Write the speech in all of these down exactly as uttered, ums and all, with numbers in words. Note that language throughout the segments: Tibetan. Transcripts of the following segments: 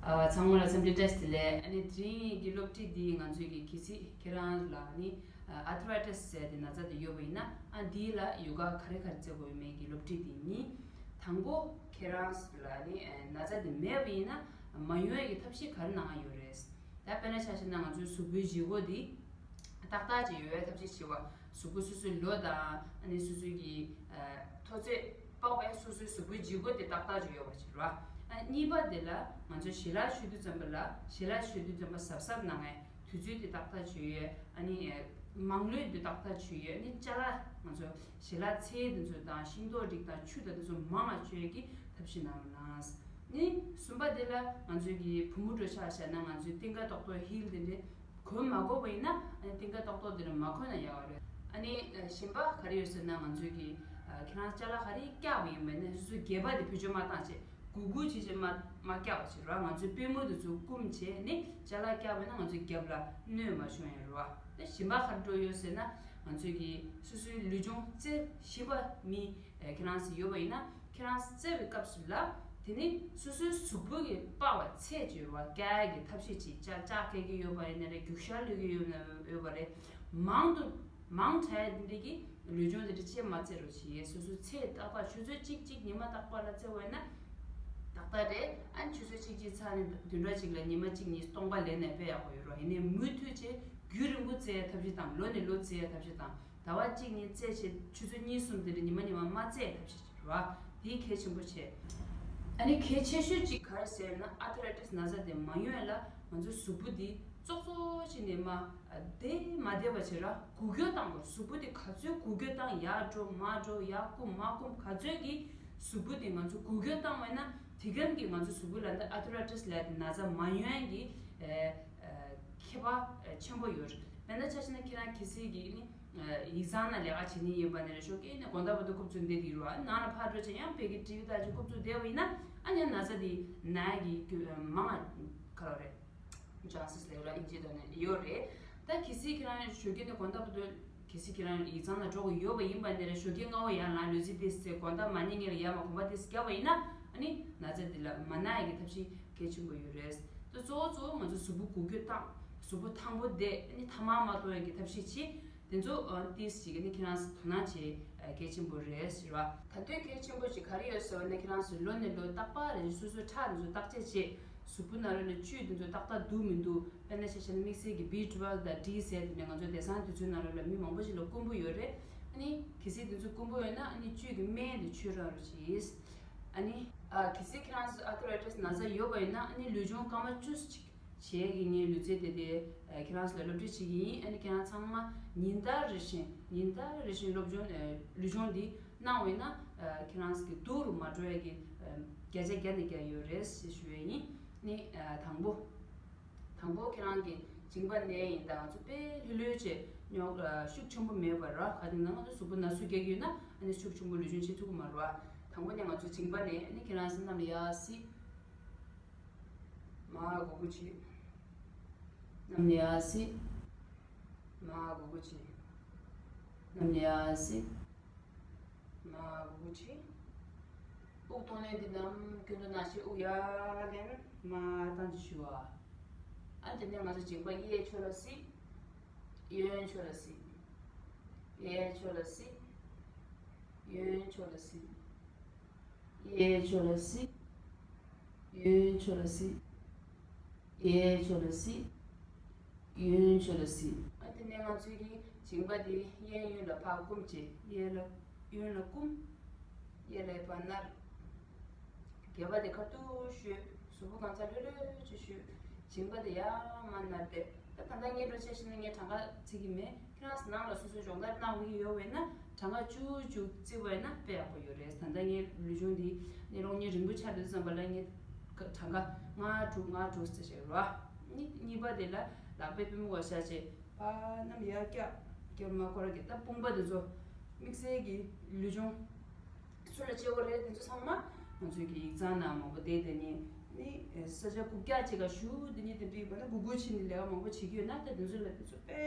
ཨ། ཚང་མ་ལ་འཚམས་འདྲི་བཀྲ་ཤིས་བདེ་ལེགས། ཨ་ནི་དེ་རིང་གི་སློབ་ཁྲིད་འདི་ང་ཚོའི་གི་གལ་སྲིད་ཁྱེད་རང་ལ་ནི་ཨ་ཨར་ཐ་རའི་ཊི་སི་ཟེར་ཏེ་ན་ཚ་དེ་ཡོད་པ་ཡིན་ན། ཨ་འདི་ལ་ཡོ་ག་ག་རེ་ག་རེ་རྩེ་དགོས་ཡོད་མེད་ཀྱི་སློབ་ཁྲིད་འདི་ཡིན། དང་པོ་ཁྱེད་རང་ལ་ནི་ཨ་ན་ཚ་དེ་མེད་པ་ཡིན་ན་མ་ཡོང་ཡས་ཀྱི་ཐབས་ཤེས་ག་རེ་གནང་ཡ་ཡོད་རེད། ད་དཔེར་ན་ཆ་བཞག་ན་ང་ཚོའི་གཟུགས་པོའི་ལྗིད་ཁོག་འདི་ཏག་ཏག་ཅིག་ཡོད་པའི་ཐབས་ཤེས་བྱེད་པ། གཟུགས་པོ་སོ་སོའི་ལོ་དང་ཨ་ནི་སོ་སོའི་གི་ཨ་མཐོ་ཚད་དཔག་པའི་སོ་སོའི་གཟུགས་པོའི་ལྗིད་ཁོག་དེ་ཏག་ཏག་ཅིག་ཡོད་པ་བྱེད་རོགས། ཨ་གཉིས་པ་དེ་ལ་ང་ཚོ་ཞལ་ལག་མཆོད་དུས་ཙམ་པ་ལ་ཞལ་ལག་མཆོད་དུས་ཙམ་པ་གཟབ་གཟབ་གནང་ཡས། དུས་ཚོད་དེ་ཏག་ཏག་མཆོད་ཡས། ཨ་ནི་མང་ལོས་དེ་ཏག་ཏག་མཆོད་ཡས། ཨ་ནི་ཅ་ལག་ང་ཚོ་ཞལ་ལག་ཚལ་དེ་ཚོ་དང་ཤིང་ཏོག་རིགས་དང་ཆུ་དང་དེ་ཚོ་མང་བ་མཆོད་ཡས་ཀྱི་ཐབས་ཤེས་གནང་རོགས་གནང་། ཨ་ནི་གསུམ་པ་དེ་ལ་ང་ཚོའི་གི་བུ་མོ་འདྲ་ཆ་བཞག་ན་ང་ཚོའི་སྟེང་ཀ་ཏོག་ཏོག་ཧིལ་དེ་འདྲས་གོན་མ་དགོས་པ་ཡིན་ན། ཨ་ནི་སྟེང་ཀ་ཏོག་ཏོག་དེ་ལ་མ་གོན་ན་ཡག་པ་རེད། ཨ་ནི་ཨ་གཞན་པ་ག་རེ་ཡོད་ཟེར་ན། ང་ཚོའི་གི་ཨ་ཁྱེད་རང་ཅ་ལག་ག་རེ་བཀྱག་པ་ཡིན་པ་ཡིན་ན་སོ་སོའི་སྒལ་པ་དེ་བེད་སྤྱོད་མ་བཏང་བྱས། གུག་གུག་བྱས་བྱས་མ་མ་བཀྱག་པ་བྱེད་རོགས། ང་ཚོའི་པུས་མོ་དེ་ཚོ་བསྐུམ་བྱས་ནི་ཅ་ལག་བཀྱག་པ་ཡིན་ན་ང་ཚོའི་རྒྱབ་ལ་གནོད་མ་བྱུང་ཡ་རོགས། དེ་གཞན་པ་ག་རེ་འགྲོ་ཡོད་ཟེར་ན། ང་ཚོའི་གི་སོ་སོའི་ལུས་སྦྱོང་རྩེ་བཞིན་པ་མི་ཨ་ཁྱེད་རང་ཚོ་ཡོད་པ་ཡིན་ན། ཁྱེད་རང་རྩེ་བའི་སྐབས་སུ་ལ་དེ་ནི་སོ་སོའི་གཟུགས་པོ་གི་པགས་པ་ཚད་ཅིག་ཡོད་རེད་བ། བཀྱག་ཡ་གི་ཐབས་ཤེས་ཅིག་ལྕགས་ལྕགས་བཀྱག་གི་ཡོད་པ་ཡིན་ན་རེད། རྒྱུག་ཤར་གློད་ཀྱི་ཡོད་ན་ཡོད་པ་རེད། མང་དུ་མང་དྲགས་ཡ་དེ་འདྲ་གི་ལུས་སྦྱོང་དེ་འདྲ་བྱེད་མ་རྩེ་རོགས་བྱེད། སོ་སོའི་ཚད་ཏག་ཏག་ཆུ་ཚོད་གཅིག་གཅིག་ཉི་མ་རྟག་པར་ལ་རྩེ་བ་ཡིན་ན་ཏག་ཏག་རེད། ཨ་ནི་ཆུ་ཚོད་གཅིག་གཅིག་ཚར་ནས་བདུན་ཕྲག་གཅིག་ལ་ཉི་མ་གཅིག་གཉིས་སྟོང་པ་ལེན་ནས་དཔེ་ཡག་པོ་ཡོད་རོགས། ཡིན་ནའི་མུ་མཐུད་བྱས་རྒྱུན་རིང་པོ་རྩེ་ཡ་ཐབས་ཤེས་དང་། ལོ་ནས་ལོ་རྩེ་ཡ་ཐབས་ཤེས་དང་། ཟླ་བ་གཅིག་གཉིས་རྩེ་བྱས་ཆུ་ཚོད་གཉིས་གསུམ་དེ་འདྲ་ཉི་མ་ཉི་མ་མ་རྩེ་ཐབས་ཤེས་བྱེད་རོགས། དེ་གལ་ཆེན་པོ་བྱས། ཨ་ནི་གལ་ཆེ་ཤོས་གཅིག་ག་རེ་ཟེར་ན། ཨར་ཐ་རའི་ཊི་སི་ན་ཚ་དེ་མ་ཡོང་ཡ་ལ་ང་ཚོའི་གཟུགས་པོ་འདི་ཙོག་ཙོག་བྱས་ནས་མར་བསྡད་མ་བསྡད་པ་བྱེད་རོགས། འགུལ་སྐྱོད་བཏང་དགོས། གཟུགས་པོ་དེ་ག་ཚོད་འགུལ་སྐྱོད་བཏང་། ཡར་འགྲོ་མར་འགྲོ། ཡར་བསྐུམ་མར་བསྐུམ། ག་ཚོད་ཀྱིས་གཟུགས་པོ་དེ་ང་ཚོ་འགུལ་སྐྱོད་བཏང་བ་ཡིན་ན་དེ་གམ་གྱིས་ང་ཚོའི་གཟུགས་པོ་ལ་འདི་ཨར་ཐ་རའི་ཊི་སི་ལབ་ཡ་དེ་ན་ཚ་མ་ཡོང་ཡ་གི་ཨ་ཨ་ཁྱད་པར་ཨ་ཆེན་པོ་ཡོད་རེད། དཔེར་ན་ཆ་བཞག་ན་ཁྱེད་རང་གལ་སྲིད་ཀྱི་ནི་ཡིག་ཚང་ནང་ལས་ཀ་བྱེད་མཁན་ཡིན་པ་ན་རེད། ཞོགས་ཀས་ནས་དགོང་དག་བར་དུ་རྐུབ་བཙུགས་བསྡད་ཀྱི་རེད་བ། ནང་ལ་ཕར་འགྲོ་བྱས་ཡང་བོད་སྐད་ཊི་ཝི་ལྟ་བྱས་རྐུབ་བཙུགས་བསྡད་པ་ཡིན་ན། ཨ་ནི་ན་ཚ་འདི་ན་ཡ་གི་རྒྱུ་མང་བ་ག་རེ་རེད། ཅན་སི་ལབ་ར་ཨིན་ཇི་ཐོག་ནས་ཡོད་རེད། ད་གལ་སྲིད་ཁྱེད་རང་ཞོགས་ཀས་ནས་དགོང་དག་བར་དུ་གལ་སྲིད་ཁྱེད་རང་ཡིག་ཚང་ལ་འགྲོ་དགོས་ཡོད་པ་ཡིན་པ་ན་རེད། ཞོགས་ཀས་སྔ་པོ་ཡར་ལངས། ལུས་རྩལ་ཏོག་ཙམ་རྩེ། དགོང་དག་མ་ཉལ་སྔོན་ལ་ཡར་མར་གོམ་པ་ཏོག་ཙམ་རྒྱབ་པ་ཡིན་ན། ཨ་ནི་ན་ཚ་འདི་ལ་མ་ན་ཡ་གི་ཐབས་ཤེས་གལ་ཆེན་པོ་ཡོད་རེད། ད་གཙོ་བོ་གཙོ་བོ་ང་ཚོ་གཟུགས་པོ་འགུལ་སྐྱོད་བཏང་། གཟུགས་པོ་ཐང་པོ་བསྡད། ཨ་ནི་ཐ་མག་མ་གཏོང་ཡ་གི་ཐབས་ཤེས་བྱེད། དེ་ཚོ་ཨ་ཏོག་ཙམ་ཅིག་ཨ་ནི་ཁྱེད་རང་ཚོ་དོ་སྣང་བྱེད་ཨ་གལ་ཆེན་པོ་རེད་ཟེར་བ། ད་དུང་གལ་ཆེན་པོ་ཅིག་ག་རེ་ཡོད་ཟེར་བ་ན། ཁྱེད་རང་ཚོ་ལོ་ནས་ལོ་རྟག་པར་རེ་སོ་སོའི་ཁྲག་དེ་ཚོ་བརྟག་དཔྱད་བྱེད། གཟུགས་པོ་ནང་ལོགས་ལ་བཅུད་དེ་ཚོ་ཏག་ཏག་འདུག་མི་འདུག་དཔེར་ན་ཆ་བཞག་ན་དམིགས་བསལ་གྱི་བི་ཊུ་ཝེལ་བྷ་དང་ཌི་ཟེར་དེ་འདྲ་ང་ཚོ་བདེ་གསང་དུས་ཚོད་ནང་ལོགས་ལ་མི་མང་པོ་ཞིག་ལ་དཀོན་པོ་ཡོད་རེད། ཨ་ནི་གལ་སྲིད་དེ་ཚོ་དཀོན་པོ་ཡོད་ན་ཨ་ནི་བཅུད་ཀྱི་སྨན་དེ་མཆོད་རོགས་བྱེད། ཨ་ནི་ཨ་གལ་སྲིད་ཁྱེད་རང་ཚོ་ཨར་ཐ་རའི་ཊི་སི་ན་ཚ་ཡོད་པ་ཡིན་ན། ཨ་ནི་ལུས་སྦྱོང་སྐར་མ་བཅུ་ཅིག་བྱེད་ཀྱི་ངའི་ལུས་རྩལ་དེ་དེ་ཨ་ཁྱེད་རང་ཚོ་ལ་སློབ་ཁྲིད་བྱེད་ཀྱི་ཡིན། ཨ་ནི་ཁྱེད་རང་ཚང་མ་ཉིན་ལྟར་རེ་བཞིན་ཉིན་ལྟར་རེ་བཞིན་སློབ་སྦྱོང་ཨ་ལུས་སྦྱོང་འདི་གནང་བས་ན། ཨ་ཁྱེད་རང་ཚོ་གི་སྡུག་རུ་མ་འགྲོ་ཡ་གི་ཨ་བརྒྱ་ཆ་བརྒྱ་ནས་བརྒྱ་ཡོད་རེད་ཞེས་ཞུ་ཡ་ཡིན། ནི་ཨ་དང་པོ། དང་པོ་ཁྱེད་རང་གི་མཇིང་པ་ན་ཡ་ཡིན་ད། ང་ཚོ་དཔེ་ལྷོད་ལྷོད་བྱས་རྙོག་ཨ་ཤུགས་ཆེན་པོ་མེད་པར་ར། ག་དེ་ན་ང་ཚོ་གཟུགས་པོ་ན་ཟུག་རྒྱག་གི་ཡོད་ན་ཨ་ནི་ཤུགས་ཆེན་པོ་ལུས་སྦྱོང་བྱེད་ཐུབ་ཀྱི་མ་རེད་བ། དང་པོ་ནས་ང་ཚོ་མཇིང་པ་ན་ཡ། ཨ་ནི་ཁྱེད་རང་ཚོ་གནམ་ལ་ཡར་གཟིགས། མར་སྒུར་སྒུར་བྱེད། གནམ་ལ་ཡར་གཟིགས། མར་སྒུར་སྒུར་བྱེད། གནམ་ལ་ཡར་གཟིགས། མར་སྒུར་སྒུར་བྱེད། དབུགས་གཏོང་ལེན་འདི་ནམ་རྒྱུན་དུ་ནང་བཞིན་དབུགས་ཡར་ལེན། མར་བཏང་བྱས་ཞུ་བ། ཨ་དེ་ནས་ང་ཚོ་མཇིང་པ་གཡས་ཕྱོགས་ལ་གཟིགས། གཡོན་ཕྱོགས་ལ་གཟིགས། གཡས་ཕྱོགས་ལ་གཟིགས། གཡོན་ཕྱོགས་ལ་གཟིགས། གཡས་ཕྱོགས་ལ་གཟིགས། གཡོན་ཕྱོགས་ལ་གཟིགས། གཡས་ཕྱོགས་ལ་གཟིགས། གཡོན་ཕྱོགས་ལ་གཟིགས། ཨ་དེ་ནས་ང་ཚོའི་གི་མཇིང་པ་དེ་གཡས་གཡོན་ལ་ཕར་བསྐུམ་བྱས། གཡས་ལ་གཡོན་ལ་བསྐུམ། གཡས་ལ་ཕར་ནར། སྒལ་པ་དེ་ཁ་ཐུག་གཞུས། གཟུགས་པོ་གང་ག་ལྷོད་ལྷོད་ཅིག་གཞུས། མཇིང་པ་དེ་ཡར་མར་ནར་བསྡད། ད་ད་ལྟ་ངས་འགྲོ་བྱས་ཤིང་ན་ངས་གྲངས་ཀ་བརྩི་གི་མེད། ཁྱེད་རང་ཚོ་ནང་ལ་སོ་སོའི་སྦྱོང་བརྡར་གནང་དགོས་ཀྱི་ཡོད་པ་ཡིན་ན་གྲངས་ཀ་བཅུ་བཅུ་བརྩི་བ་ཡིན་ན་དཔེ་ཡག་པོ་ཡོད་རེད། ད་ལྟ་ངའི་ལུས་སྦྱོང་འདི་ནི་གློག་བརྙན་རིང་པོ་ཆགས་དུས་ཙམ་པ་ལ་ངས་གྲངས་ཀ་ལྔ་དྲུག་ལྔ་དྲུག་ཙམ་བྱས་རོགས། གཉིས་གཉིས་པ་དེ་ལ་ལག་པས་པུས་མོ་བ་བཞག་བྱས་ཕར་གནམ་ཡར་བཀྱག། རྒྱབ་མར་སྐོར་ར་རྒྱག། ད་དཔུང་པ་དེ་ཚོ་དམིགས་བསལ་གྱི་ལུས་སྦྱོང་ཚུར་ལ་བྱེད་དགོས་རེད། དེ་ཚོ་ཚང་མ་ང་ཚོའི་གི་ཡིག་ཚང་ནང་མང་པོ་བསྡད་དེ་ནི་ནི་ས་ཆ་རྐུབ་བཀྱག་ཅིག་ག་བཞུགས། དེ་ནི་དེ་འདྲའི་བ་ན་སྒུར་སྒུར་བྱས་ནས་ལས་ཀ་མང་པོ་བྱེད་ཀྱི་ཡོད་ན། ད་དེ་ཚོ་ལ་དེ་ཚོ་དཔེ་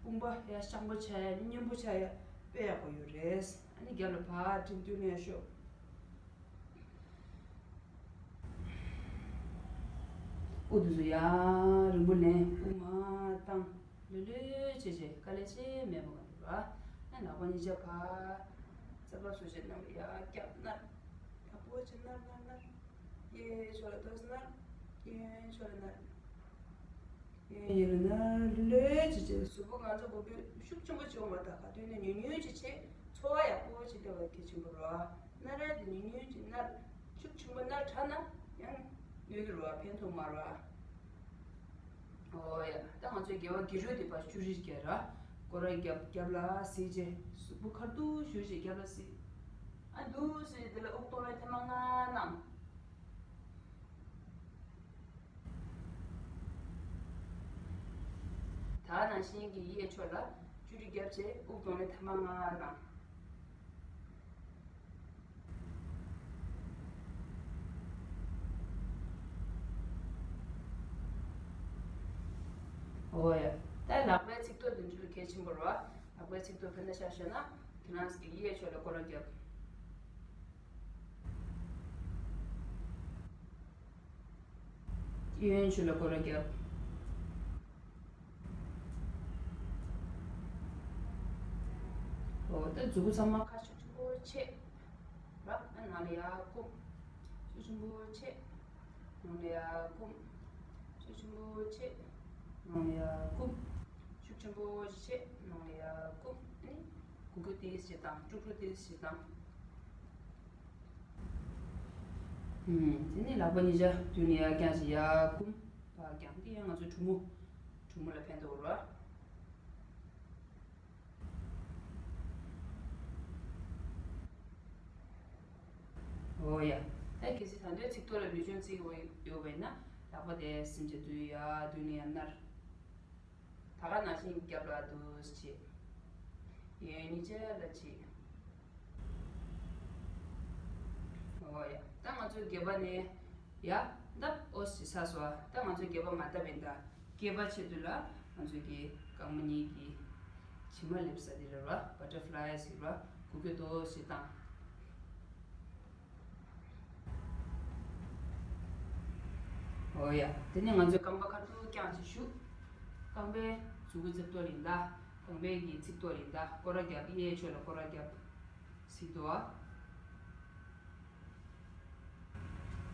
དཔུང་པ་ཡ་ཤངས་པོ་ཆགས་ཡ་མཉེན་པོ་ཆགས་ཡ་དཔེ་ཡག་པོ་ཡོད་རེད། ཨ་ནི་རྒྱབ་ལ་ཕར་དྲན་རྟུལ་ལེན་ཡ་ཤོག། དབུགས་དེ་ཚོ་ཡར་རིང་པོ་ལེན། དབུགས་མར་བཏང་། ལྷོད་ལྷོད་བྱས་བྱས་དཀའ་ལས་ཅི་མེད་པ་ག་འདུག་ར། ཨ་ལག་པ་གཉིས་ཆ་ཕར། རྩ་བ་བཟོ་བྱས་ནང་ལ་ཡར་བཀྱག་ནར། ཡག་པོ་བྱས་ནར་ནར་ནར། གཡས་ཕྱོགས་ལ་ཏོག་ཙམ་ནར། གཡོན་ཕྱོགས་ལ་ནར། གཡས་གཡོན་ལ་ནར། ལྷོད་ལྷོད་བྱས་བྱས་གཟུགས་པོ་གང་ཚ་གོ་པོས་ཤུགས་ཆེན་པོ་བྱེད་དགོས་མ་ཐག་ག་དུས་ནས་ཉུང་ཉུང་བྱས་བྱས་ཚོར་བ་ཡག་པོ་བྱས་སླེབས་པ་གལ་ཆེན་པོ་རེད། ནར་ར་དེ་ཉུང་ཉུང་བྱས་ནར། ཤུགས་ཆེན་པོ་ནར་དྲགས་ན་ཡང་གཡོལ་གྱི་རེད་བ། ཕན་ཐོགས་མ་རེད་བ། ཨོ་ཡ། ད་ང་ཚོའི་དགེ་བ་དགེ་ཕྲུག་དེ་ཕར་བཅུ་རིས་བརྒྱབ་ར། སྐོར་ར་རྒྱབ། རྒྱབ་ལ་གཟིགས་བྱས་གཟུགས་པོ་ཁ་ཐུག་གཞུས་བྱས་རྒྱབ་ལ་གཟིགས། ཨ་འདུག་སེ་དེ་ལ་དབུགས་གཏོང་རེས་ཐེངས་མ་ལྔ་གནང་། ད་ནང་བཞིན་གྱི་གཡས་ཕྱོགས་ལ་བཅུ་རིས་བརྒྱབ་བྱས་དབུགས་གཏོང་རེས་ཐེངས་མ་ལྔ་གནང་། ཨོ་ཡ། ད་ལག་པའི་ཚིགས་ཐོ་དེ་ཚོ་གལ་ཆེན་པོ་རེད་བ། ལག་པའི་ཚིགས་ཐོ་ཕན་ཐོགས་ཤར་ཤར་ན་ཁྱེད་རང་གི་གཡས་ཕྱོགས་ལ་སྐོར་ར་རྒྱབ། གཡོན་ཕྱོགས་ལ་སྐོར་ར་རྒྱབ། ཨོ་ད་མཛུབ་གུ་ཚང་མ་ཁ་ཤུགས་ཆེན་པོ་ཕྱེ། ར། ཨ་ནང་ལ་ཡར་བསྐུམ། ཤུགས་ཆེན་པོ་ཕྱེ། ནང་ལ་ཡར་བསྐུམ། ཤུགས་ཆེན་པོ་ཕྱེ། ནང་ལ་ཡར་བསྐུམ། ཤུགས་ཆེན་པོ་ཕྱེ། ནང་ལ་ཡར་བསྐུམ། ཨ་ནི་གུག་གུག་ཏོག་ཙམ་བཏང་། དཀྲུག་དཀྲུག་ཏོག་ཙམ་བཏང་། ཨུམ། དེ་ནས་ལག་པ་གཉིས་ཆ་མདུན་ནས་ཡར་བརྐྱངས་བྱས་ཡར་བསྐུམ། ཕར་བརྐྱངས། དེ་ཡང་ང་ཚོའི་གྲུ་མོ། གྲུ་མོ་ལ་ཕན་ཐོགས་རེད། ཨོ་ཡ། ད་གལ་སྲིད་ད་དུང་ཚིགས་ཐོ་ལ་ལུས་སྦྱོང་བྱེད་ཀྱི་ཡོད་པ་ཡིན་ན་ལག་པ་དེ་སེམས་ཅན་དུ་ཡར་མདུན་ནས་ཡར་ནར། ད་ག་ནང་བཞིན་རྒྱབ་ལ་འདུག་སེ་བྱེད། གཡས་གཡོན་གཉིས་ཆ་ལ་བྱེད། ཨོ་ཡ། ད་ང་ཚོའི་སྒལ་པ་ནས་ཡར་བརྡབ། ཨོ་ཟེར་ཚར་སོང་། ད་ང་ཚོའི་སྒལ་པ་མ་བརྡབ་པ་ཡིན་ད། སྐེད་པ་ཆེད་དུ་ལ་ང་ཚོའི་གི་རྐང་པ་གཉིས་ཀྱི་བྱེ་མ་ལེབ་ས་དེ་རེད་བ། བ་ཊར་ཕ་ལའི་ཟེར་བ། གུག་གུག་ཏོག་ཙམ་བཏང་། ཨོ་ཡ། དེ་ནས་ང་ཚོས་རྐང་པ་ཁ་ཐུག་བརྐྱངས་བྱས་བཞུགས། རྐང་པའི་མཛུབ་གུ་རྩེ་ཏོག་ལ་ཡིན་ད། རྐང་པའི་གི་ཚིགས་ཐོ་ལ་ཡིན་ད། སྐོར་ར་རྒྱབ། གཡས་ཕྱོགས་ལ་སྐོར་ར་རྒྱབ། གཟིགས་འདུག་ག་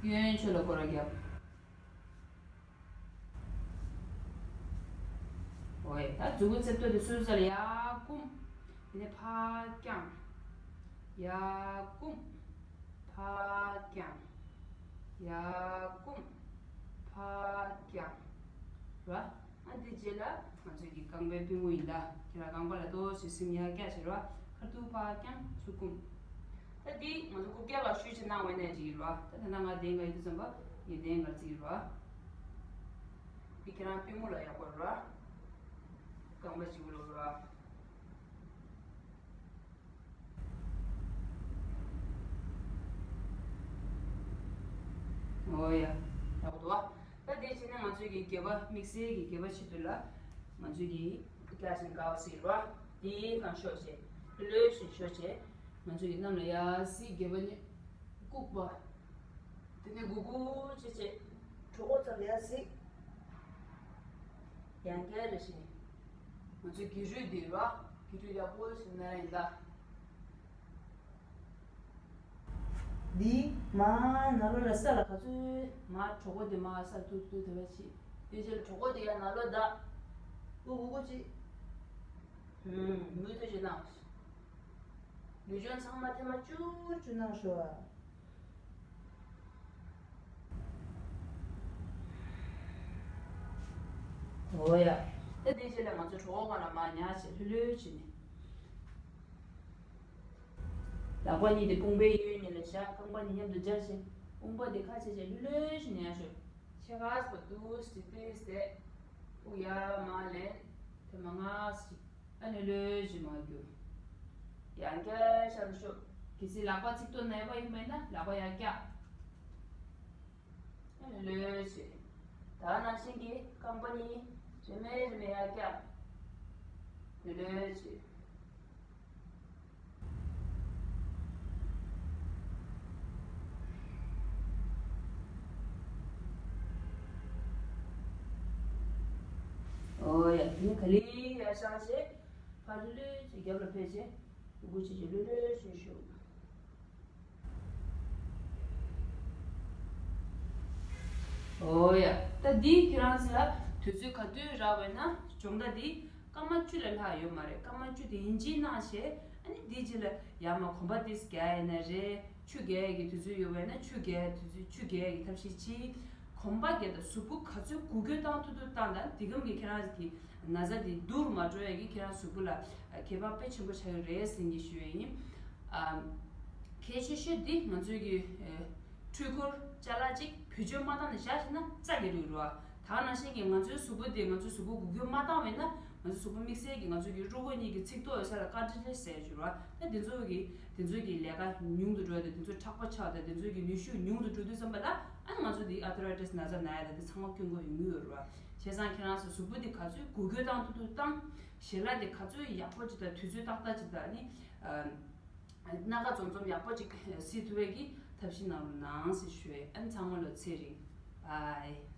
གཡོན་ཕྱོགས་ལ་སྐོར་ར་རྒྱབ། ཨོ་ཡ། ད་མཛུབ་གུ་རྩེ་ཏོག་དེ་སོ་སོ་ལ་ཡར་བསྐུམ། དེ་ནས་ཕར་བརྐྱངས། ཡར་བསྐུམ། ཕར་བརྐྱངས། ཡར་བསྐུམ། ཕར་བརྐྱངས། ར། ཨ་འདི་རྗེས་ལ་ང་ཚོའི་གི་རྐང་པའི་པུས་མོ་ཡིན་ད། ཁྱེད་རང་རྐང་པ་ལ་ཏོག་ཙམ་སེམས་ཡར་བཀྱག་བྱེད་ར། ཁ་ཐུག་ཕར་བརྐྱངས། ཚུར་བསྐུམ། ད་འདི་ང་ཚོ་རྐུབ་བཀྱག་ལ་ཞུ་བྱེད་གནང་བས་ནས་ཅིག་ཡིན་ར། ད་ད་ལྟ་ང་གདན་འགའ་ཡོད་དུས་ཙམ་པ་ངས་གདན་འགའ་བརྩི་ཡིན་ར། འདི་ཁྱེད་རང་པུས་མོ་ལ་ཡག་པོ་ར། རྐང་པ་གཅིག་པུ་ལ་ར། ཨོ་ཡ། ཡག་པོ་འདུག་བ། ད་དེ་བྱས་ན་ང་ཚོའི་གི་སྒལ་པ་དམིགས་བསལ་གྱི་སྒལ་པ་ཆེད་དུ་ལ་ང་ཚོའི་གི་བརྒྱ་བྱིན་དགའ་བ་ཟེར་བ་དེའི་སྒང་ཤོག་བྱས། ལྷོད་བཞིན་ཤོག་བྱས། ང་ཚོའི་གི་གནམ་ལ་ཡར་གཟིགས། སྒལ་པ་གཉིས་བཀུག་པ། དེ་ནས་གུག་གུག་བྱས་བྱས་གྲོད་ཁོག་རྩ་ལ་ཡར་གཟིགས། ཡང་བསྐྱར་རེ་བཞིན། ང་ཚོའི་སྒལ་རུས་འདི་ར། སྒལ་རུས་ཡག་པོ་ཞིག་ན་ཡིན་ད། འདི་མར་ནང་ལོགས་ལ་ས་ལ་ག་ཚོད་མར་གྲོད་ཁོག་འདི་མར་ས་ཐུག་ཐུག་དེ་བ་ཅིག་དེ་རྗེས་ལ་གྲོད་ཁོག་འདི་ཡར་ནང་ལོགས་བརྡབ། གུག་གུག་གུག་ཅིག་ཧུམ། མུ་མཐུད་ཅིག་གནང་། ལུས་སྦྱོང་ཚང་མ་ཐེངས་མ་བཅུ་བཅུ་གནང་ཤོག་ཨ། ཨོ་ཡ། ད་དེ་རྗེས་ལ་ང་ཚོ་གྲོད་ཁོག་སྒང་ལ་མར་ཉལ་བྱས་ལྷོད་ལྷོད་བྱས་ནས། ལག་པ་གཉིས་དེ་དཔུང་པའི་གཡས་གཡོན་གཉིས་ལ་བཞག་རྐང་པ་གཉིས་མཉམ་དུ་སྦྱར་བྱས་དཔུང་པ་དེ་ཁ་ཕྱེ་བྱས་ལྷོད་ལྷོད་བྱས་ནས་ཉལ་ཤོག་ཕྱེད་ཀ་ཙམ་འདུག་སེ་ཏོག་ཙམ། དབུགས་ཡར་མར་ལེན། ཐེངས་མ་ལྔ་ཙམ། ཨ་ནི་ལྷོད་ལྷོད་བྱས་མར་རྒྱུག་ཡང་བསྐྱར་ཤར་ཤོག་གལ་སྲིད་ལག་པ་ཚིགས་ཐོ་ན་ཡག་པོ་ཡིན་པ་ཡིན་ན་ལག་པ་ཡར་བཀྱག་ཨ་ནི་ལྷོད་ལྷོད་བྱས། ད་ནང་བཞིན་གྱི་རྐང་པ་གཉིས་རེ་མེད་རེ་མེད་ཡར་བཀྱག་ལྷོད་ལྷོད་བྱས། ཡ། དེ་ནི་ག་ལེ་ཡར་བཞེངས་བྱས། ཕར་ལྷོད་ལྷོད་ཅིག་རྒྱབ་ལ་ཕེབས་བྱས། སྒུག་བྱས་ཅིག་ལྷོད་ལྷོད་ཅིག་བཞུགས། ཨོ་ཡ། ད་འདི་ཁྱེད་རང་ཚོ་ལ་དུས་ཚོད་ག་དུས་རག་པ་ཡིན་ན་སྦྱོང་བརྡར་འདི་སྐར་མ་བཅུ་ལས་ལྷག་ཡོད་མ་རེད། སྐར་མ་བཅུ་དེ་ཡིན་གཅིག་གནང་བྱས། ཨ་ནི་འདིའི་རྗེས་ལ་ཡར་མར་གོམ་པ་ཏོག་ཙམ་རྒྱག་ཡ་ཡིན་ན་རེད། ཆུ་རྒྱག་ཡ་གི་དུས་ཚོད་ཡོད་པ་ཡིན་ན་ཆུ་རྒྱག་ཡ་དུས་ཚོད། ཆུ་རྒྱག་ཡ་གི་ཐབས་ཤེས་གཅིག་གོམ་པ་རྒྱག་དང་གཟུགས་པོ་ག་ཚོད་འགུལ་སྐྱོད་བཏང་ཐུབ་ཐུབ་བཏང་དང་། འདི་གམ་གྱི་ཁྱེད་རང་གི་ན་ཚ་འདི་སྡུག་རུ་མ་འགྲོ་ཡ་གི་ཁྱེད་རང་གཟུགས་པོ་ལ་ཁྱད་པར་དཔེ་ཆེན་པོ་ཆགས་ཀྱི་རེད་ཟེར་གྱི་ཞུ་ཡ་ཡིན། ཨ། གལ་ཆེ་ཤོས་འདི་ང་ཚོའི་གི་ཨ་འཕྲུལ་འཁོར་ཅ་ལག་ཅིག་བེད་སྤྱོད་མ་བཏང་ནས་བཞག་ཤེ་ན་རྩ་གི་རུལ་རོ། ད་ག་ནང་བཞིན་གྱི་ང་ཚོའི་གཟུགས་པོ་འདི་ང་ཚོའི་གཟུགས་པོ་འགུལ་སྐྱོད་མ་བཏང་བས་ན་ང་ཚོའི་གཟུགས་པོ་དམིགས་བསལ་གྱི་ང་ཚོའི་གི་རུས་ཁོག་གཉིས་ཀྱི་ཚིགས་ཐོ་ཡོད་ས་ལ་ཀར་ཊི་ལེཇ་ཟེར་ཞུ་རོ། ད་འདི་ཚོ་གི་འདི་ཚོ་གི་ལས་ཀ་ཉུང་དུ་འགྲོ་ཡ་དང་། འདི་ཚོ་མཁྲེགས་པོ་ཆགས་དང་། འདི་ཚོ་གི་ནུས་ཤུགས་ཉུང་དུ་འགྲོ་དུས་ཙམ་པ་ལ་ཨ་ནི་ང་ཚོ་འདི་ཨར་ཐ་རའི་ཊི་སི་ན་ཚ་ན་ཡ་དང་འདི་ཚང་མ་སྐྱོན་འགོག་ཡོང་གི་ཡོད་རེད་བ། བྱས་ཙང་ཁྱེད་རང་ཚོ་གཟུགས་པོ་འདི་ག་ཚོད་འགུལ་སྐྱོད་བཏང་ཐུབ་ཐུབ་བཏང་། ཞལ་ལག་འདི་ག་ཚོད་ཡག་པོ་ཅིག་དང་དུས་ཚོད་ཏག་ཏག་ཅིག་དང་ཨ་ནི་ཨ། སྣ་ཁ་འཛོམས་འཛོམས་ཡག་པོ་ཅིག་གཟིགས་ཐུབ་པའི་གི་ཐབས་ཤེས་གནང་རོགས་གནང་ཟེར་ཞུ་ཡས། ཨ་ནི་ཚང་མ་ལ་ཚེ་རིང་། བྷའི།